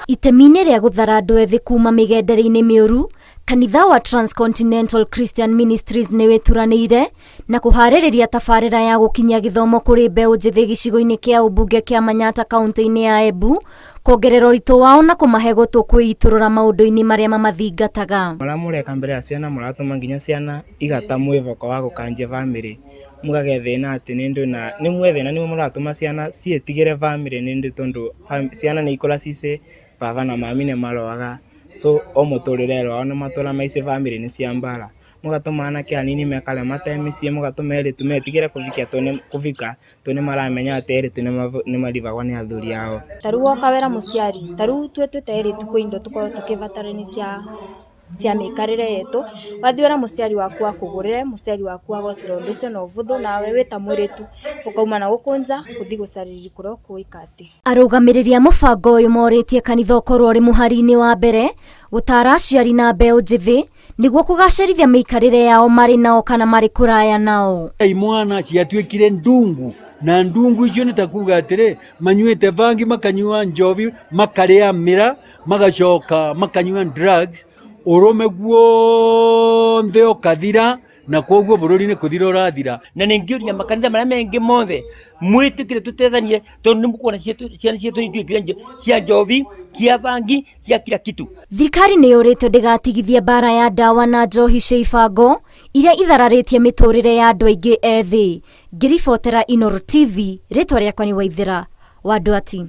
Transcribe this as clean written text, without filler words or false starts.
Itemi-inĩ rĩa gũthara andũ ethĩ kuma mĩgendere-inĩ mĩũru, kanitha wa Transcontinental Christian Ministries nĩ wĩturanĩire na kũharĩrĩria tabarĩra ya gũkinyia gĩthomo kũrĩ mbeũ njĩthĩ gĩcigo-inĩ kĩa ũmbunge kĩa Manyatta kaũntĩ-inĩ ya Embu, kuongerera ũritũ wao na kũmahe gũtũ kwĩitũrũra maũndũ-inĩ marĩa mamathingataga. Marĩa mũreka mbere ya ciana mũratũma nginya ciana igata mwĩvoko wa gũkanjia bamĩrĩ, mũkagĩa thĩna atĩ nĩ ndũ na nĩ mwĩ thĩna nĩmwe mũratũma ciana ciĩtigĩre bamĩrĩ nĩ ndũ tondũ ciana nĩ ikũra cicĩ baba na mami nĩ maroaga, so o mũtũrĩre wao nĩ matũra maici bamĩrĩ nĩ cia mbara. Mũgatũma anake anini mekare mate mĩciĩ, mũgatũma airĩtu metigĩre kũhikia tondũ nĩ kũhika tondũ nĩ maramenya atĩ airĩtu nĩ maribagwo nĩ athuri ao. Ta rĩu woka wĩra mũciari, ta rĩu ithuĩ twĩ ta airĩtu kwĩ indo tũkoragwo tũkĩbatarania cia cia mĩikarĩre yetu, wathiĩ wĩra mũciari waku akũgũrĩre, mũciari waku agocere ũndũ ũcio na ũbũthũ, nawe wĩ ta mũirĩtu ũkauma na gũkũ nja gũthiĩ gũcarĩria kũrĩa ũkũĩka atĩ. Arũgamĩrĩri a mũbango ũyũ morĩtie kanitha ũkorwo ũrĩ mũhari-inĩ wa mbere gũtaara aciari na mbeũ njĩthĩ nĩguo kũgacĩrithia mĩikarĩre yao marĩ nao kana marĩ kũraya nao. Imwana ciatuĩkire ndungu na ndungu icio nĩ ta kuga atĩrĩ manyuĩte bangi makanyua njobi makarĩa mĩra magacoka makanyua drugs ũrũme guothe ũkathira na koguo bũrũri nĩ kũthira ũrathira. Na nĩ ngĩũria makanitha marĩa mengĩ mothe mwĩtĩkĩre tũtethanie tondũ nĩ mũkuona ciana ciitũ nĩ ituĩkire cia njobi, cia bangi, cia kila kitu. Thirikari nĩ yũrĩtio ndĩgatigithie mbara ya ndawa na njohi cia ibango iria ithararĩtie mĩtũrĩre ya andũ aingĩ ethĩ. Ngĩribotera Inooro TV, rĩtwa rĩakwa nĩ Waithĩra wa Nduati.